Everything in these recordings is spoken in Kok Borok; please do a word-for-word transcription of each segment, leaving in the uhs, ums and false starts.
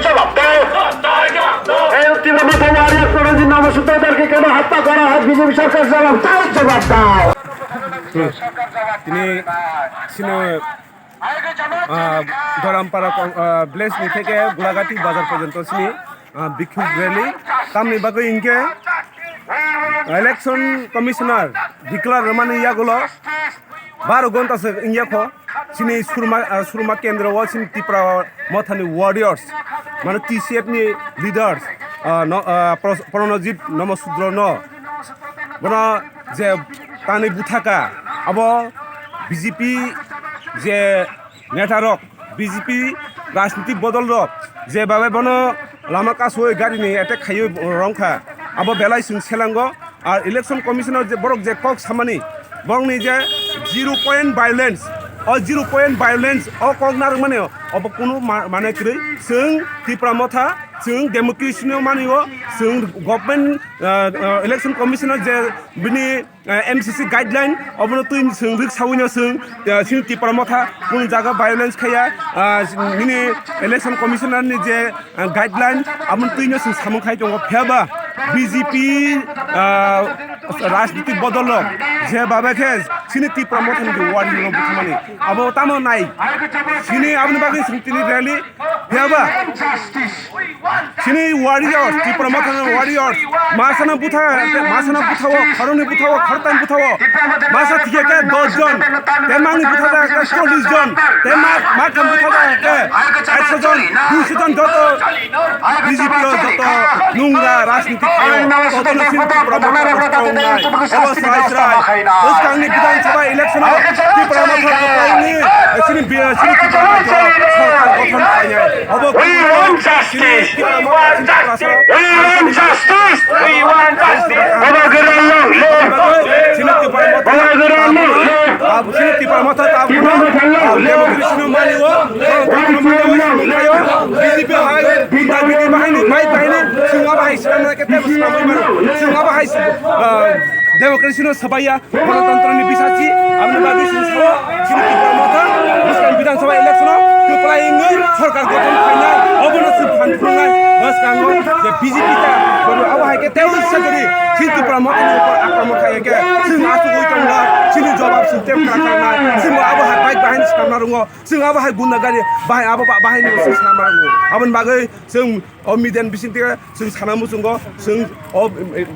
জবাব দাও। এই তীব্র মথা ওয়ারিয়র প্রণজিৎ নমঃশূদ্রদেরকে কেন হত্যা করা হয়? বিজেপি সরকার জবাব দাও, জবাব দাও। Tini sini, ah, Dorampara kong-, ah, village ni theke Gulagati bazar porjonto sini, ah, bikhuk rally. Tamni bagwi hinkhe election commissioner declare rwmani yagulo baro gonta se wngya kho. Chini Surma, ah, Surma kendro o chini Tipra Mothani warriors, mane T C F ni leaders, ah, no, ah, Pro-, Pranajit Nomo Sudro no, bono je tani buthaka, abo B J P je neta rok, B J P rajniti bodol rok je babe bono lama kasoi gari ni attack khaiwi rongkha, abo belai chwng selango. Ar election commissioner je borok je kok samani, borokni je zero point violence, o zero point violence o kok narwkmani obo kunu ma-, mane kwrwi. Chwng Tipra Motha, chwng democracy no mani o, chwng government, ah, ah, election commissioner je bini, ah, M C C guideline obono twi chwng rwk sawi no chwng, ah, chini Tipra Motha kunu jaga violence khaiya, ah, nini election commissioner ni je ah, guideline, aboni twino chwng samung khai tongo. Phiya ba B J P, ah, rajniti bodol rok je babe khe chini Tipra Mothani je warrior rok buthumani, abo tamo nai? Chini aboni bagwi chwng tini rally. Phiya ba chini warrior, Tipra Mothani warrior, masana butha, masana butha o, khoroknwi butha o, khoroktham butha o, masa thikya khe dos jon, tei mangni butha khe chollish jon, tei ma, ma kam butha khe Ekso jon, duiso jon joto B J P o joto nungra rajniti khaio, jotono chini Tipra Motha rok tongnai. Obo srai srai. Bwskangni Bidhan Sabha election o Tipra Motha rok tongnai. Chini bi-, chini Tipra Motha sorkar gothon khainai. Obo We want justice. We want justice. We want justice. Obo gwrwng no le. Chini Tipra Motha. Obo gwrwng no le. Abo chini Tipra Motha ta abo no. Abo chini mani o. Abo chini mani o. B J P hai. Gunda gidi bahai ni, mai bahai ni. Chwng abo hai swnam na kete swnam mano. Chwng abo hai, ah, democracy no swbaiya. Ganatantrani bisasi, aboni bagwi chwng sao, chini Tipra Motha, bwskang Bidhan Sabha election-o kwplai wngwi sorkar gothon khainai, obono chwng phan phunuknai, bwskango je B J P ta, bono abo hai khe tei ussa gori, chini Tipra Mothani upor akromon khai khe, chwng achugwi tongo, chini jawab chwng tei kwrak kharnai, chwng abo hai bike bahai ni swnamna rwngo, chwng abo hai gunda gari bahai, abo ba-, bahai ni swnamna rwngo, aboni bagwi chwng O media ni bisingtwi chwng sana muchungo, chwng o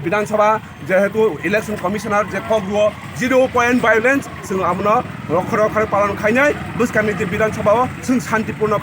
Bidhan Sabha jehetu election commissioner je kok rwo zero point violence, chwng abono rokho rokho palon khainai, bwskangni je Bidhan Sabha o chwng santipurno